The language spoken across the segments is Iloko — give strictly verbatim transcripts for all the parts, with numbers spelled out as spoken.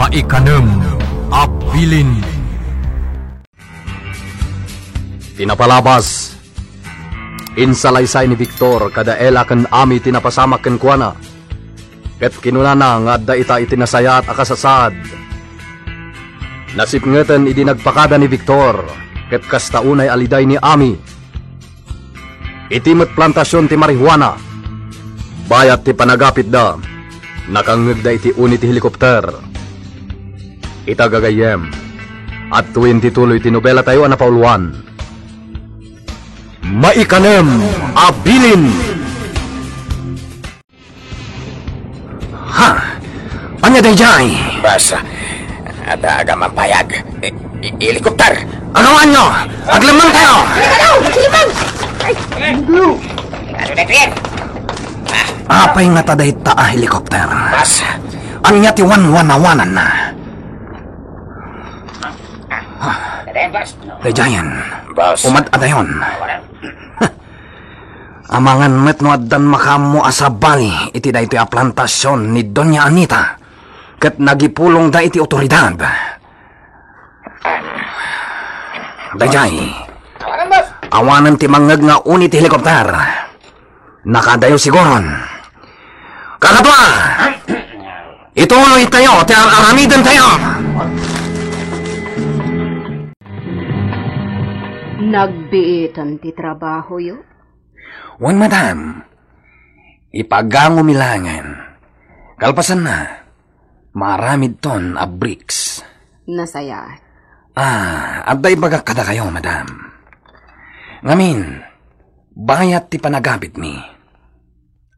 Maikanem a bilin. Ti napalabas, insalaysay ni Victor kada Ella ken Ami ti napasamak kenkuana, ket kinunana nga adda ita iti nasayaat a kasasaad. Nasipngeten idi nagpakada ni Victor, ket kasta unay a liday ni Ami. Iti met plantasion ti marijuana, bayat ti panagapitda, nakangngegda iti uni ti helikopter. Ita gagayyem, adtoyen ti tuloy ti nobelatayo a napauluan. Maikanem a bilin. Ha? Ania daydiay? Basta, adda agamampayag. I-, i-, helikopter! Agawanyo! Aglemmengtayo! Ano daytoyen? Apay ngata dayta a helikopter? Basta. Ania ti wanwanawananna? Daydiayen. Basta. Umad-adayon. Amangan met no addan makaammo a sabali iti daytoy a plantasion ni Doña Anita ket nagipulongda iti otoridad. Daydiay, awanen ti mangngeg nga uni ti helikopter. Nakadayo siguron. Kakadua, ituloytayo ti ar-aramidentayo. Nagbiitan ti trabahoyo? Wen, madam. Ipagangomi laengen. Kalpasanna, maaramidton a bricks. Nasayaat. Ah, adda ibagak kadakayo, madam. Ngamin, bayat ti panagapitmi,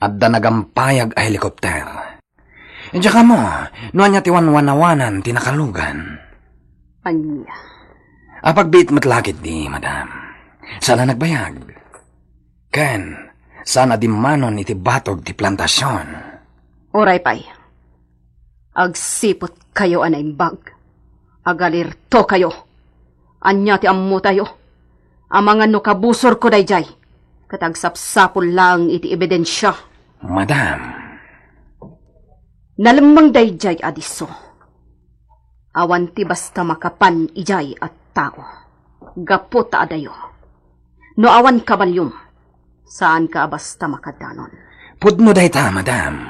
adda nagampayag a helikopter. Diak ammo no ania ti wanwanawanan ti nakalugan. Ania? Apagbiit met la ketdi, madam. Saan a nagbayag. Ken saan a dimmanon iti batog ti plantasion. Uray pay, agsiputkayo a naimbag. Agalirtokayo. Ania ti ammotayo? Amangan no kabusorko daydiay, ket agsapsapul laeng iti ebidensia. Madam. Nalemmeng daydiay a disso. Awan ti basta makapan idiay a tao. Gapu ta adayo. No awan kabaliom, saanka a basta makadanon. Pudno dayta, madam.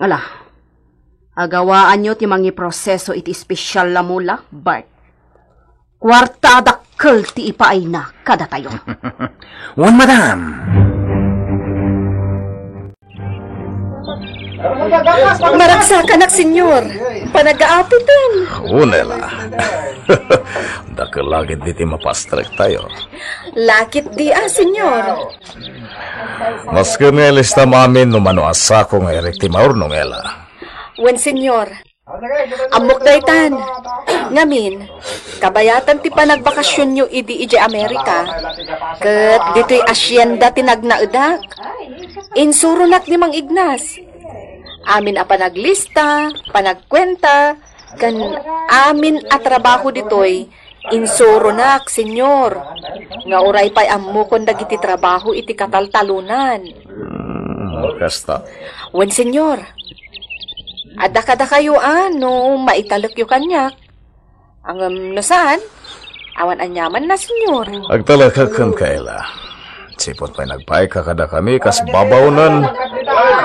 Ala, agawaanyo ti mangiproseso iti espesyal a mula, Bart. Kuarta a dakkel ti ipaayna kadatayo. Wen, madam. Maragsakanak, senyor. Panagaapiten. Unay la. Dakkel la ketdi ti mapastrektayo. La ketdi a, senyor. Masken nga ilistam amin no mano a sako nga irik ti maurnong, Ella. Wen, senyor. Ammok daytan. Ngamin, kabayatan ti panagbakasionyo idi idiay Amerika, ket ditoy asienda ti nagnaedak. Insuronak ni Mang Ignas. Amin a panaglista, panagkuenta, ken amin a trabaho ditoy, insuronak, senyor, nga uray pay ammokon dagiti trabaho iti kataltalonan. Hmm, kasta. Wen, senyor. Adda kadakayo a no maitalekyo kaniak. Ngem no saan, awan aniamanna, senyor. Agtalekak kenka, Ella. Sipud pay nagpaayka kadakami kas babaonen,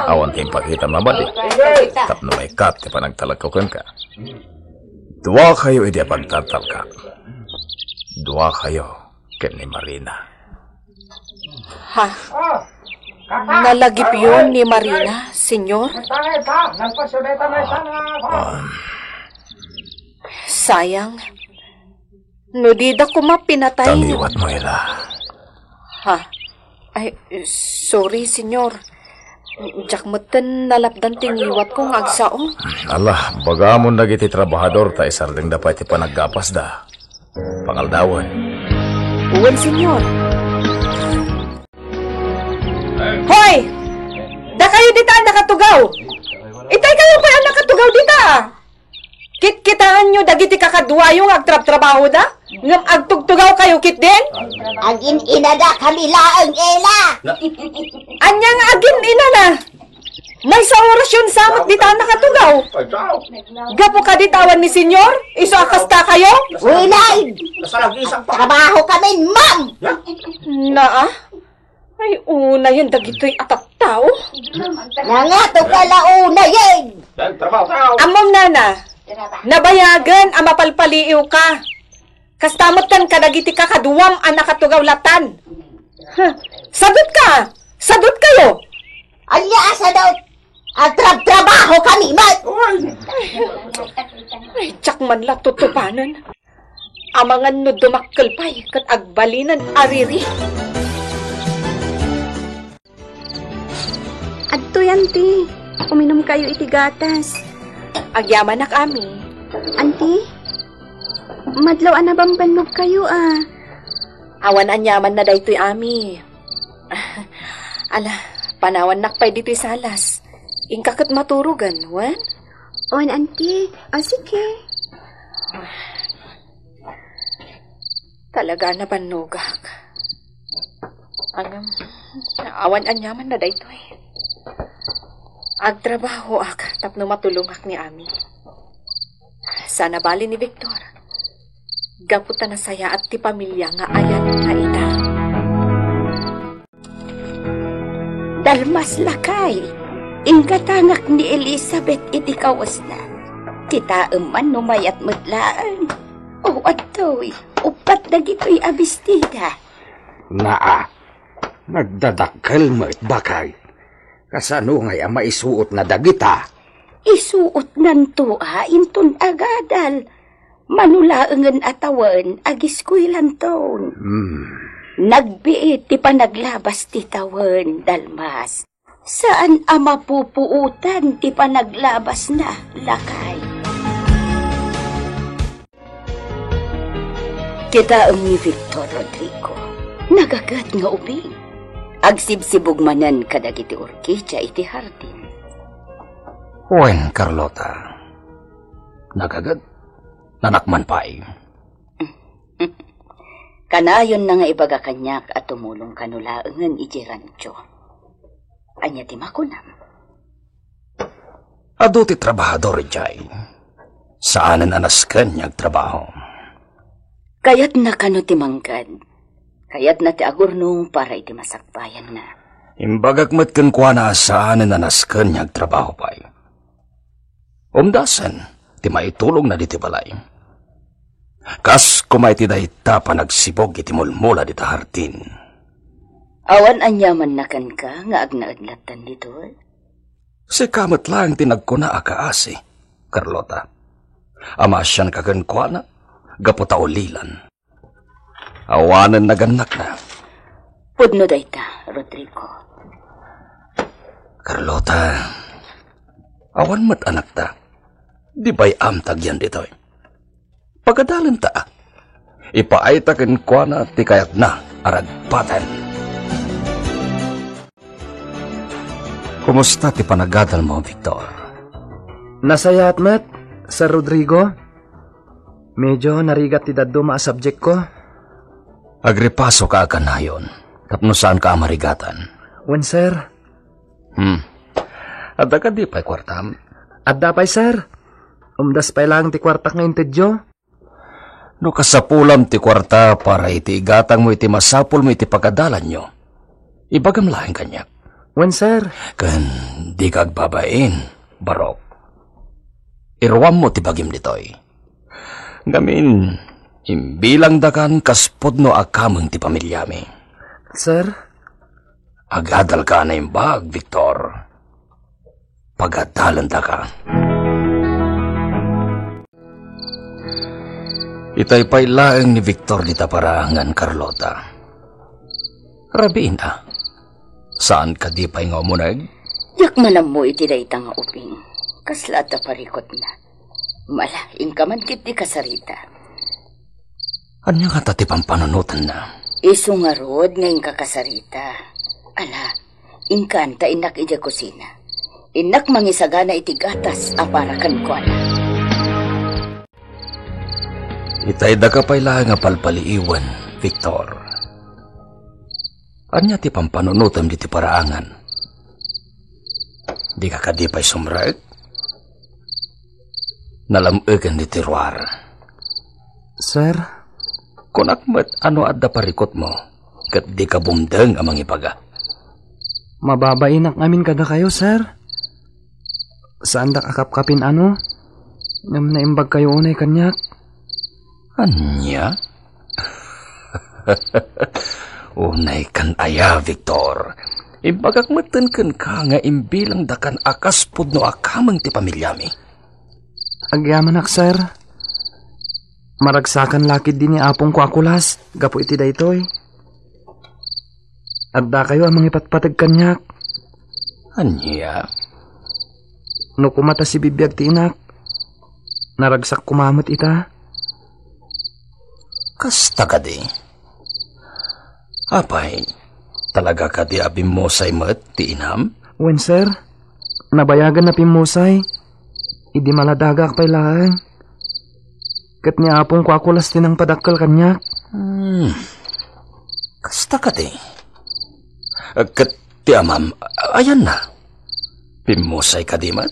awan ti impakitam a bali. Tapno maikkat ti panagtalekko kenka. Duakayo idi a pagtatalka. Duakayo ken ni Marina. Ha? Nalagipyo ni Marina, senyor? Ah, sayang. No dida koma pinatay. Ta ngiwatmo, Ella. Ha? Ay, sorry, senyor. Diak metten nalapdan ti ngiwatko nga agsao. Ala, bagamon dagiti trabahador ta isardengda pay ti panaggapasda. Pangaldawen. Wen, senyor. Hoy! Dakayo dita a nakatugaw! Itay kayo pay a nakatugaw dita! Kitkitaenyo dagiti kakaduayo nga agtrabtrabahoda, ngem agtugtugawkayo ketdin? Agin-inadakami laeng, Ella. Ania nga agin-inana? Maysa a orasyon sa met dita a nakatugaw. Gapu kadi ta awan ni Senyor, isu a kasta kayo? Wilay! Nasalagisan pa. Trabaho kami, ma'am! Naa? Ay, unayen dagitoy a tattao. Nangato ka la unayen! Trabaho, trabaho. Ammom, nana, nabayagen a mapalpaliiw ka. Kasta met ken kadagiti kakaduam a nakatugaw latan. Huh. Sadut ka! Sadut kayo! Ania a sadut? Agtrabtrabaho kami met! Ay, diak man la tutupanen. Amangan no dumakkel pay ket agbalinen a riri. Adtoy, anti. Uminum kayo iti gatas. Agyamanak, ami. Anti, madlaw a nabambannog kayo, a. Awan aniamanna daytoy, ami. Ala, panawannak pay ditoy salas. Inka ket maturogen, wen? Wen, anti. O, sige. Talaga nabannogak. Ngem, awan aniamanna daytoy. Agtrabahoak tapno matulongak ni ami. Sana bali ni Victor. Gapu ta nasayaat ti pamilia nga ayanna ita. Dalmas, lakay, inggatangak ni Elizabeth iti kawesna. Kitaem man no mayat met laeng. O, adtoy, uppat dagitoy a bestida. Naa, nagdadakkel met, baket. Kasano ngay a maisuotna dagita? Isuotnanto a inton agadal. Mano laengen a tawen agiskuelanton. Hmm. Nagbiit ti panaglabas ti tawen, Dalmas. Saan a mapupuotan ti panaglabasna, lakay. Kitaem ni Victor, Rodrigo, nagaget nga ubing. Agsibsibog manen kadagiti orkidia iti hardin. Wen, Carlota. Nagaget. Nanak man pay. Kanayonna nga ibaga kaniak a tumulong kano laengen idiay rancho. Ania ti makunam? Adu ti trabahador idiay. Saanen a nasken nga agtrabaho. Kayatna kano ti mangked. Kayatna ti agurnong para iti masakbayanna. Imbagak met kenkuana a saanen a nasken nga agtrabaho pay. Umdasen ti maitulongna ditoy balay. Kas koma iti dayta panagsibog iti mulmula dita hardin. Awan aniamanna kenka nga agnaed lattan ditoy? Sika met laeng ti nagkuna a kaasi, Carlota. Amasianka kenkuana gapu ta ulilan. Awanen nagannakna. Pudno dayta, Rodrigo. Carlota, awan met anakta. Di pay amtag yan ditoy. Pagadalenta. Ipaayta kenkuana ti kayatna a ragpaten. Kumusta ti panagadalmo, Victor? Nasayaat met, Sir Rodrigo. Medyo narigat ti dadduma a subject ko. Agripaso ka a kanayon, tapno saan ka a marigatan. Wen, sir. Hmm. Adda kadi pay kuartam? Adda pay, sir. Umdas pay lang ti kuartak nga intedyo. No kasapulam ti kuarta para iti igatangmo iti masapulmo iti pagadalanyo, ibagam laeng kaniak. Wen, sir. Ken dika agbabain, Barok. Iruammo ti bagim ditoy. Ngamin, imbilangdakan kas pudno a kameng ti pamiliami. Sir? Agadalka a naimbag, Victor. Pagadalendaka. Itay pay laeng ni Victor dita paraangan, Carlota. Rabiin a. Saan kadi pay nga umuneg? Diak man ammo iti dayta nga ubing. Kasla adda parikutna. Mala, inka man ketdi kasarita. Ania ngata ti pampanunotenna? Isu ngarud nga inka kasarita. Ala, inkan ta innak idiay kusina. Innak mangisagana iti gatas a para kenkuana. Itay daka pay laeng a palpaliiwen, Victor. Ania ti pampanunotem diti paraangan? Dika kadi pay sumrek? Nalam-eken ditoy ruar. Sir? Kunak met a no adda parikutmo, ket dika bumdeng a mangibaga. Mababainak ngamin kadakayo, sir. Saandak a kapkapin-ano, ngem naimbagkayo unay kaniak. Ania? Unay kan aya, Victor. Imbagak metten kenka nga imbilangdakan a kas pudno a kameng ti pamiliami. Agyamanak, sir. Maragsakan la ketdi ni apongko a kulas gapu iti daytoy. Addakayo a mangipatpateg kaniak. Ania? No koma ta sibibiag ti inak, naragsak koma met ita. Kasta kadi? Apay, talaga kadi a bimmusay met ti inam? Wen, sir. Nabayagan a pimmusay. Idi maladagak pay laeng. Ket ni apongko a kulas ti nangpadakkel kaniak. Hmm. Kasta kadi? Ket ti amam, ayanna? Pimmusay kadi met?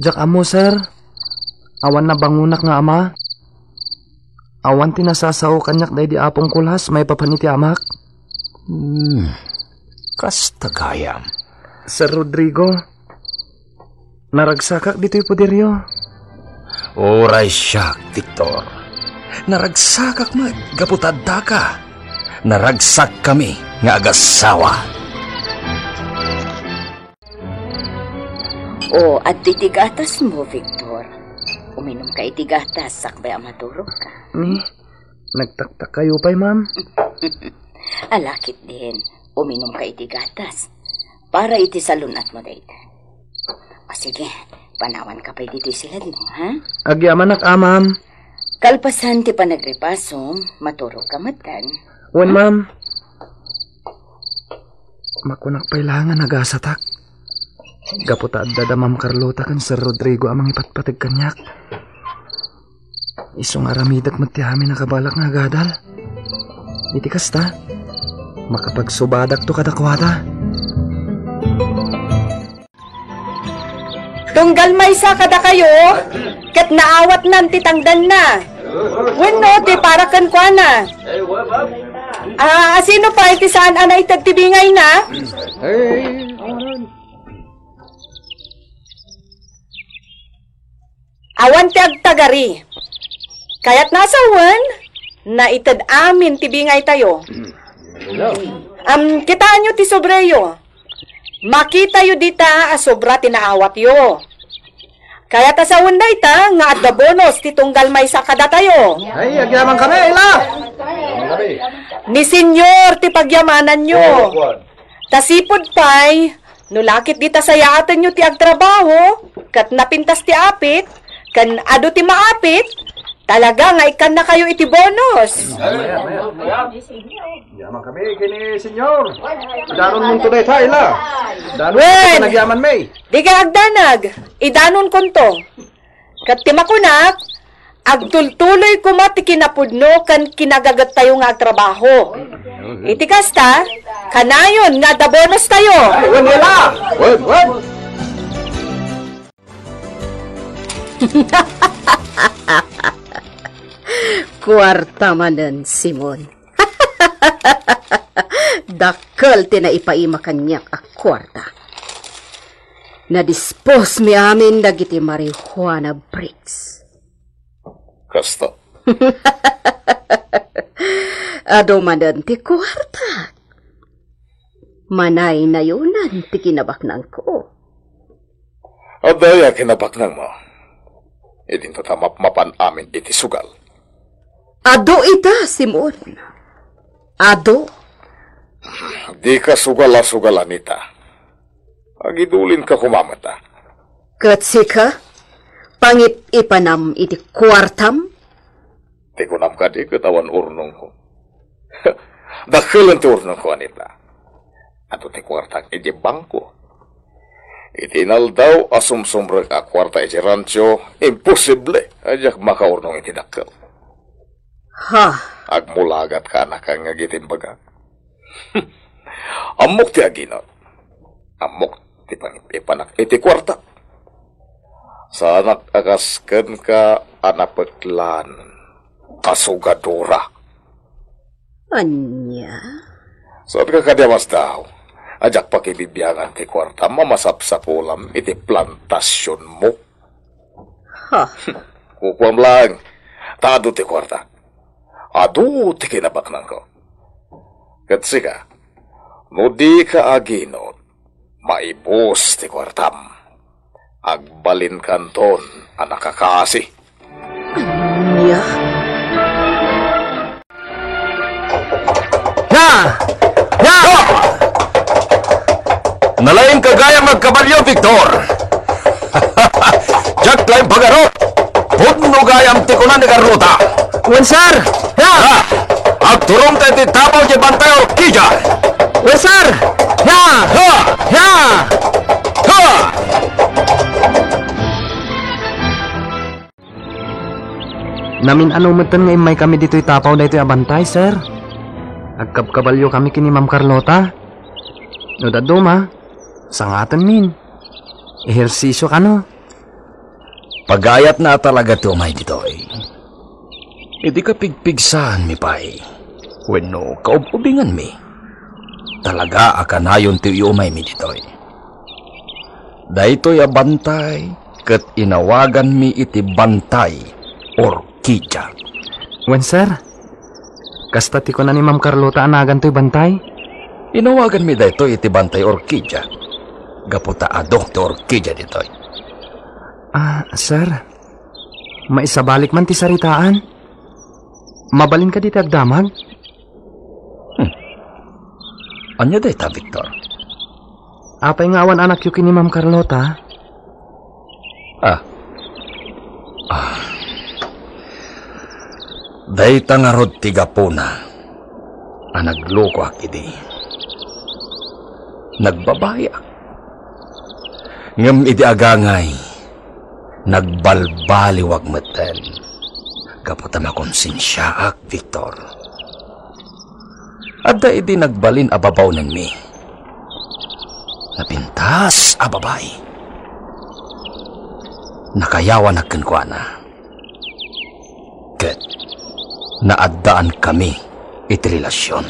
Diak ammo, sir. Awan nabangonak nga ama. Awan ti nasasao kaniak daydi apong kulas maipapan iti amak. Hmm. Kasta gayam. Sir Rodrigo, naragsakak ditoy poderyo. Uray siak, Victor. Naragsakak met gapu ta addaka. Naragsakkami nga agasawa. O, adda iti gatasmo, Victor. Uminumka iti gatas sakbay a maturogka. Ni, nagtaktakayo pay, ma'am. Ala ketdin, uminumka iti gatas. Para iti salun-atmo dayta. O sige, panawanka pay ditoy siledmo, ha? Agyamanak, a, ma'am. Kalpasan ti panagripasom, maturogka met, kan? Wen, ma'am. Makunak pay la nga nagasatak. Gapu ta adda da Ma'am Carlota ken Sir Rodrigo a mangipatpateg kaniak. Isu nga aramidek met ti amin a kabalak nga agadal. Iti kasta, makapagsubadakto kadakuada. Tunggal maysa kadakayo, ket naawatnan ti tangdanna. Wenno ti para kenkuana. Ah, asino pay ti saan a naited ti bingayna? Awan ti agtagari. Kayatna a sawen, naited amin ti bingaytayo. Am, kitaenyo ti sobreyo. Makitayo dita a sobra ti naawatyo. Kayat a sawen dayta nga adda bonus ti tunggal maysa kadatayo. Ay, agyamankami, Ila! Ni Senyor ti pagyamananyo. Ta sipud pay, no lakit dita sayaatenyo ti agtrabaho, ket napintas ti apit, ken adu ti maapit, talaga nga ikkannakayo iti bonus. Agyamankami ken ni Senyor. Idanonmonto dayta, Ila. Idanonmonto ken panagyamanmi. Dika agdanag, idanonkonto. Ket ti makunak, agtultuloy koma ti kinapudno ken kinagagettayo nga agtrabaho. Iti kasta, kanayon nga adda bonustayo. Wen, Ila. Wen, wen. Kuarta manen, Simon. Dakkel ti naipaima kaniak a kuarta. Nadisposmi amin dagiti marijuana bricks. Kasta. Adu manen ti kuarta. Manaynayonan ti kinabaknangko. Adda aya kinabaknangmo? Idinto ta mapmapan amin iti sugal. Adu ita, Simon. Adu. Dika sugal a sugal, Anita. Agidulinka koma met, a. Ket sika, pangip-ipanam iti kuartam? Ti kunam kadi ket awan urnongko. Dakkelen ti urnongko, Anita. Adu ti kuartak idiay bangko. Iti inaldaw a sumsumrek a kuarta idiay rancho, imposible a diak makaurnong iti dakkel. Ha? Agmulagat ka, anakang, nga agitimbagak. Ammok ti aginot. Ammok ti pangip-ipanak iti kuarta. Saanak a kas kenka a napeklan a sugadora. Ania? Saanka kadi a masdaw a diak pakibibiangan ti kuartam a masapsapulam iti plantasionmo? Ha? Kukuam laeng, ta adu ti kuarta. Adu ti kinabaknangko. Ket sika, no dika aginot, maibus ti kuartam. Agbalinkanton a nakakasi. Ania? Ya! Ya! Nalaingka gayam agkabalio, Victor. Diak laeng pagarup. Pudno gayam ti kuna ni Carlota. Wen, sir. Ya! Ha! Agturongta iti tapaw ti Bantay Orquídea. Wen, sir. Ya! Ha! Ya! Ha! Namin-ano metten nga immaykami ditoy tapaw daytoy a bantay, sir. Agkabkabaliokami ken ni Ma'am Carlota. No dadduma, sangatenmin. Ehersisio kano. Pagayatna a talaga ti umay ditoy. Idi kapigpigsaanmi pay wenno kaub-ubinganmi, talaga a kanayon ti umaymi ditoy. Daytoy a bantay ket inawaganmi iti Bantay Orquídea. Wen, sir. Kasta ti kuna ni Ma'am Carlota a nagantoy bantay? Inawaganmi daytoy iti Bantay Orquídea gapu ta adu ti orquídea ditoy. Ah, sir. Maisabalik man ti saritaan. Mabalin kadi ti agdamag? Hmm. Ania dayta, Victor? Apay nga awan anakyo ken ni Ma'am Carlota? Ah. Ah. Dayta ngarud ti gapuna a naglukoak idi. Nagbabaiak. Ngem idi agangay, nagbalbaliwak metten. Gapu ta makonsensiaak, Victor. Adda idi nagbalin a babaonenmi. Napintas a babai. Nakayawanak kenkuana. Ket naaddaankami iti relasion.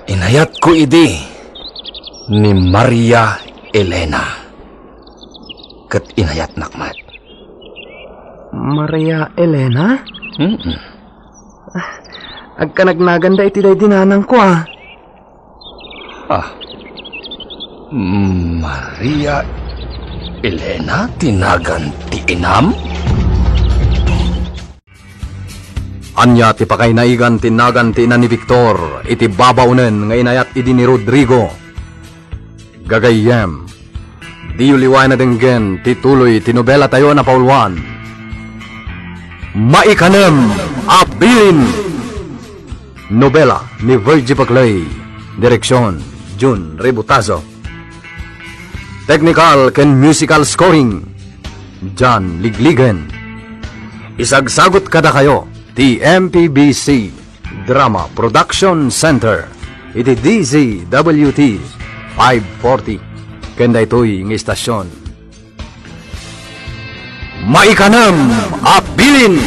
Inayatko idi ni Maria Elena. Ket inayatnak met. Maria Elena? Mm-mm. Agkanagnaganda iti daydi nanangko, a. Ah. Maria Elena ti nagan ti inam? Ania ti pakainaigan ti nagan ti ina ni Victor iti babaonen nga inayat idi ni Rodrigo? Gagayyem, diyo liwayan a denggen ti tuloy ti nobelatayo a napauluan. Maikanem a Bilin. Nobela ni Virgie Paclay. Direksion, Jun Rebutazo. Technical ken musical scoring, John Ligligen. Isagsagut kadakayo ti M P B C Drama Production Center iti D Z W T five forty ken daytoy nga istasyon. Maikanem a Bilin.